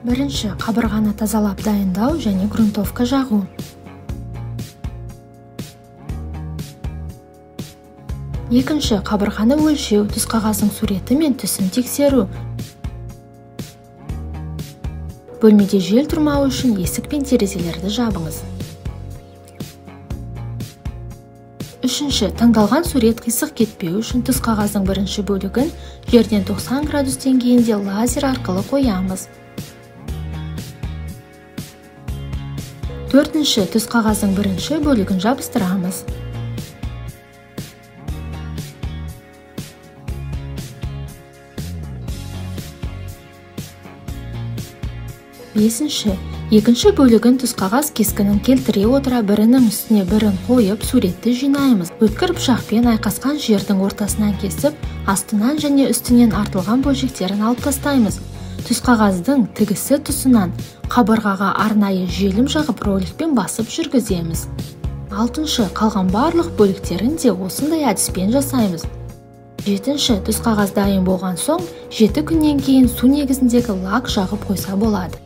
Бірінші, қабырғаны тазалап дайындау және грунтовка жағу. Екінші, қабырғаны өлшеу, түсқағаздың суреті мен түсін тексеру. Бөлмеде жел тұрмауы үшін есік пен терезелерді жабыңыз. Үшінші, таңдалған сурет қисық кетпеу үшін түсқағаздың бірінші бөлігін жерден 90 градус деңгейінде лазер арқылы қоямыз. Төртінші, түсқағаздың бірінші бөлігін жабыстырамыз. Бесінші, екінші бөлігін түсқағаз кескінін келтіре отыра бірінің үстіне бірін қойып суретті жинаймыз. Өткір пышақпен айқасқан жердің ортасынан кесіп, астынан және үстінен артылған бөлшектерін алып тастаймыз. Түсқағаздың тігісі тұсынан қабырғаға арнайы желім жағып роликпен басып жүргіземіз. Алтыншы, қалған барлық бөліктерін де осындай әдіспен жасаймыз. Жетінші, түсқағаз дайын болған соң, 7 күннен кейін су негізіндегі лак жағып қойса болады.